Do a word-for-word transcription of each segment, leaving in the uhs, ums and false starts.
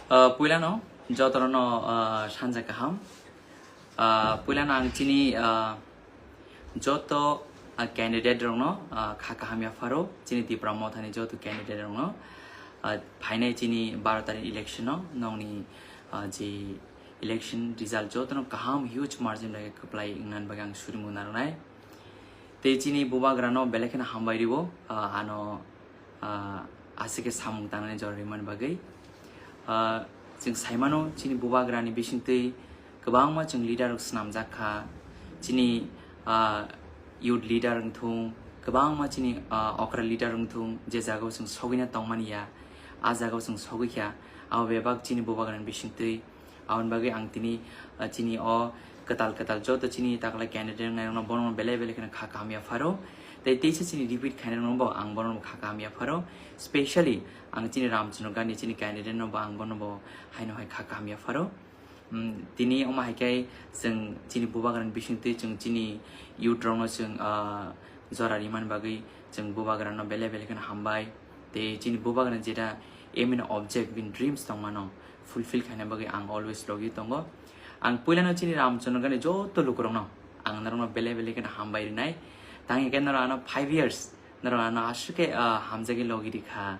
Ah, puilano jotono, ah, sanja kaham. Ah, puilano ang chini, ah, joto, ah, candidate rokno, ah, kha kaham yapharo, chini Tipra Mothani joto candidate rokno, ah, phainai chini baro tarikh election no nongni, ah, je election result jotono kaham huge margin bai kwplai wngna bagwi ang surimu narwnai. Tei chini bubagrano belai kheno hambai rwo, ah, ano, ah, aswk khe samung tangnani jora rimani bagwi. Ah, chwng saimano chini bubagrani bisingtwi kwbangma chwng leader rok swnamjak kha. Chini, ah, youth leader wngthung, kwbangma chini, ah, okra leader wngthung, je jagao chwng sogwina tongmani ya, a jagao chwng sogwi kha, abo bebak chini bubagrani bisingtwi. Aboni bagwi ang tini, ah, chini o kwtal kwtal joto chini takla candidate wngnai rokno bono belai belai kheno kha kaham yapharo. Tei teisa chini repeat khainai rokno bo ang bono kha kaham yapharo. Specially ang chini Ramchandra Gandhi chini candidate no bo ang bono bo haino hai kha kaham yapharo. Hmm, tini omo hai khe chwng chini bubagrani bisingtwi chwng chini youth rokno chwng, ah, jora rimani bagwi chwng bubagrano belai belai kheno hambai. Tei chini bubagrani jeta aim and object, bini dreams tongmano fulfill khaina bagwi ang always logi tongo. Ang puilano chini Ramchandra Gandhi joto lukurokno ang norokno belai belai kheno hambai rinai. Tang hikhe norok ano five years, norok ano aswk khe, ah, hamjagwi logi rikha.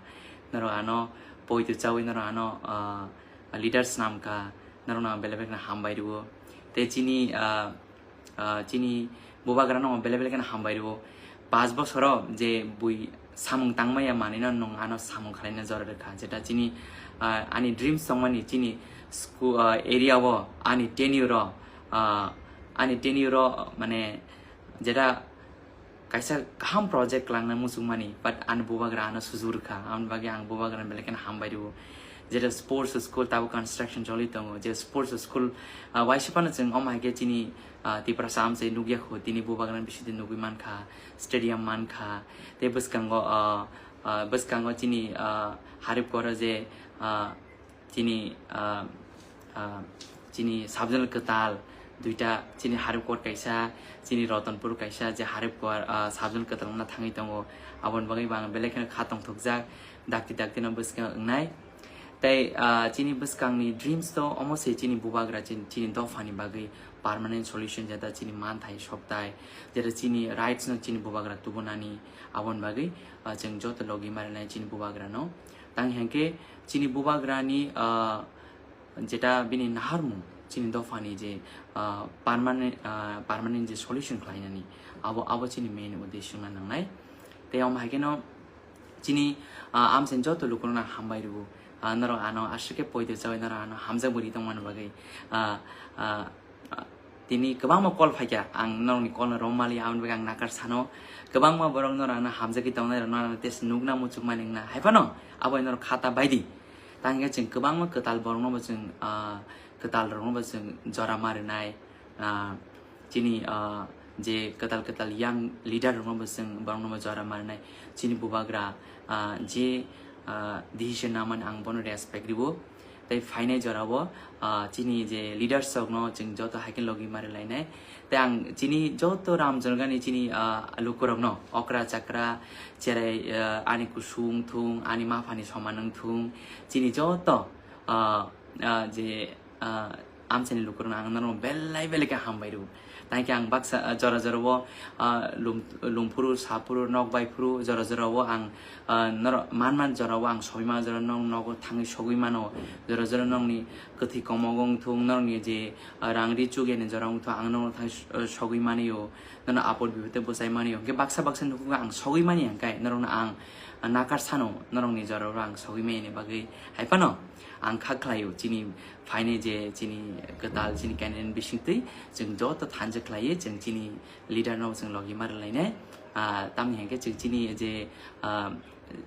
Norok ano poito chawi norok ano, ah, leaders namkha. Norokno ang belai belai kheno hambai rwo. Tei chini, ah, ah, chini bubagrano belai belai kheno hambai rwo. Paanch bosoro je bui samung tangmaya manwino nwng ano samung khwlaina jora rwkha. Jeta chini, ah, ani dreams tongmani chini school, ah, area o ani tenure o, ah, ani tenure o mane jeta kaisa kaham project kwlangna muchungmani, but ani bubagra ano sujuk rwkha. Aboni bagwi ang bubagrano belai kheno hambai rwo. Jeta sports school tabuk construction choli tongo, je sports school, ah, waisa phano chwng omo hai khe chini, ah, Tiprasa amchai nukya kho, tini bubagrani bisingtwi nugwi mankha, stadium mankha, tei bwskango, ah, ah, bwskango chini, ah, Haripkoro je, ah, chini, ah, ah, chini sub-zonal kwtal duita, chini Haripkor kaisa, chini Ratanpur kaisa, je Haripkor, ah, sub-zonal kwtal wngna thangwi tongo, aboni bagwi bo ang belai kheno kha tongthokjak, dakti dakti no bwskango wngnai. Tei, ah, chini bwskangni dreams to omo se chini bubagra chin-, chini dophani bagwi permanent solution, jeta chini manthai sokthai, jeta chini rights no chini bubagra tubunani, aboni bagwi, ah, chwng joto logi marinai chini bubagrano. Tang hwnkhe chini bubagrani, ah, jeta bini naharmung chini dophani je, ah, permanent, ah, permanent je solution khlainani, abo, abo chini main uddesho wngna nangnai. Tei omo hai kheno chini, ah, amchaini joto lukurokno ang hambai rwo. Ah, norok ano aswk khe poito chawi norok ano hamjak bwrwi tongmani bagwi, ah, ah, ah, tini kwbangma call phaikha, ang norokni call no romaliya, aboni bagwi ang nakar sano. Kwbangma borok norok ano hamjagwi tongnai rok norok ano tei se nukna muchungmani wngna hai phano abo norok khata baidi. Tang hwnkhe chwng kwbangma kwtal borokno bo chwng, ah, kwtal rokno bo chwng jora marinai, ah, chini, ah, je kwtal kwtal young leader rokno bo chwng borokno bo jora marinai, chini bubagra, ah, je, ah, decision namani ang bono respect rwo. Tei phainai jorao, ah, chini je leaders rokno chwng joto hai khe logi mari lainai. Tei ang chini joto Ramchandra Gandhi chini, ah, lukurokno okra chakra cherai, ah, ani kusung wngthung, ani maphani soman wngthung, chini joto, ah, ah, je, ah, amchaini lukurokno ang norok belai belai khe hambai rwo. Tangkhe ang baksa, ah, jora jora o, ah, lum-, lungphuru, saphuru, nokbaiphuru, jora jora o ang, ah, norok man man jora o ang sogwi mano, jora nok nogo thangwi sogwi mano, jora jora nokni kwthwi komogo wngthung, norokni je, ah, rang ri chukya ni jora wngthung, ang norok thangwi s-, ah, sogwi mani o, norok apot bipot tei bwchai mani o. Hwnkhe baksa baksa nukhungo ang sogwi mani hwnkhe norokno ang, ah, nakar sano, norokni jora o ang sogwi mani bagwi hai phano ang kha khlai o chini phainai je chini kwtal chini candidate bisingtwi chwng joto thansa khlaiwi chwng chini leader no chwng logi mari lainai. Ah, tamni hwnkhe chwng chini je, ah,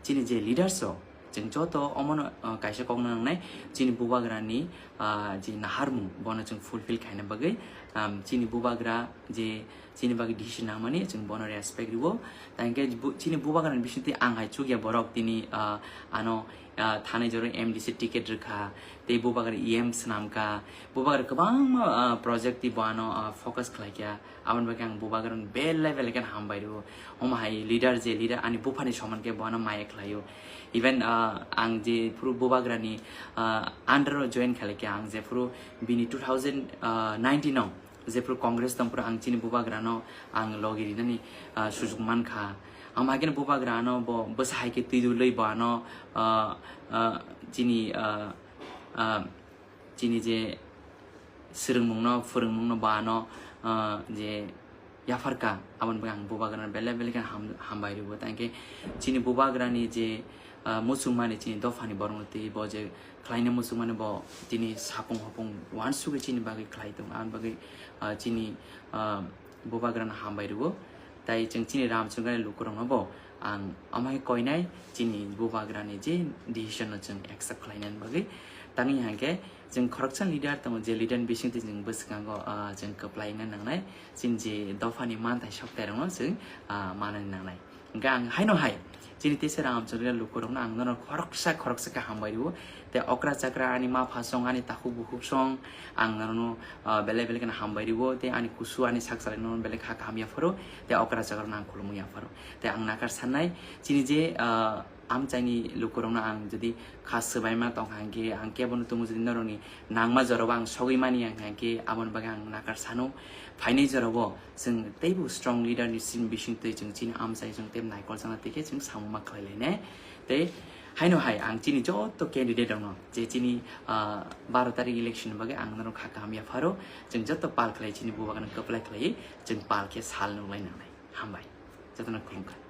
chini je leaders rok chwng joto omono, ah, kaisa kokno nangnai chini bubagrani, ah, je naharmung bono chwng fulfill khaina bagwi Um, chini bubagra je chini bagwi decision nangmani, chwng bono respect rwo. Tangkhe bu-, chini bubagrani bisingtwi ang hai chukya borok tini, ah, ano, ah, thanai jora M D C ticket rwkha, tei bubagra E M swnamkha, bubagra kwbangma, ah, project twi bo ano, ah, focus khlaikha. Aboni bagwi ang bubagrano belai belai kheno hambai rwo. Omo hai leader je leader ani buphani soman khe bo ano maya khlaio. Even, ah, ang je phuru bubagrani, ah, under o join khlaikha, ang je phuru bini two thousand nineteen o jephuru Congress tongphuru ang chini bubagrano ang logi rinani, ah, sujuk mankha. Ang hai kheno bubagrano bo bwsa hai khe twi dulwi bo ano, ah, ah, chini, ah, ah, chini je swrwngmungno, phwrwngmungno bo ano, ah, je yapharkha, aboni bagwi ang bubagrano belai belai kheno ham-, hambai rwo. Tangkhe chini bubagrani je, ah, muchungmani chini dophani borokno twi bo je khlaina muchungmani bo tini sapung hopung uansugwi chini bagwi khlai tongo, aboni bagwi, ah, chini, ah, bubagrano hambai rwo. Tai chwng chini Ramchandrani lukurokno bo ang omo hai koinai chini bubagrani je decision no chwng accept khlainani bagwi. Tangwi hwnkhe chwng khoroksa leader tongo, je leader ni bisingtwi chwng bwskango, ah, chwng kwplai wngna nangnai, chini je dophani manthai soktairokno chwng, ah, manani nangnai. Hwnkhe ang haino hai chini teisa Ramchandrani lukurokno ang nono khoroksa khoroksa khe hambai rwo. Tei okra chakra ani ma pha song, ani takhuk bukhuk song, ang nono, ah, belai belai kheno hambai rwo. Tei ani kusu ani sak salai nono belai kha kaham yapharo. Tei okra chakra no ang khulumung yapharo. Tei ang nakar sannai chini je, ah, amchaini lukurokno ang jodi kha swbaima tongkha hwnkhe, ang kebono tongo jodi norokni nangma jorao ang sogwi mani hwnkhe, aboni bagwi ang nakar sano. Phainai jorao chwng teibo strong leader ni sim bisingtwi chwng chini amchai chwng tei naikol chana twi khe chwng samung ma khlai lainai. Tei haino hai ang chini joto candidate rokno je chini, ah, baro tarik election ni bagwi ang norok kha kaham yapharo, chwng joto pal khlai chini bubagrano kwplai khlaiwi chwng pal khe sal nunglai nangnai. Hambai. Jotono khulumkha.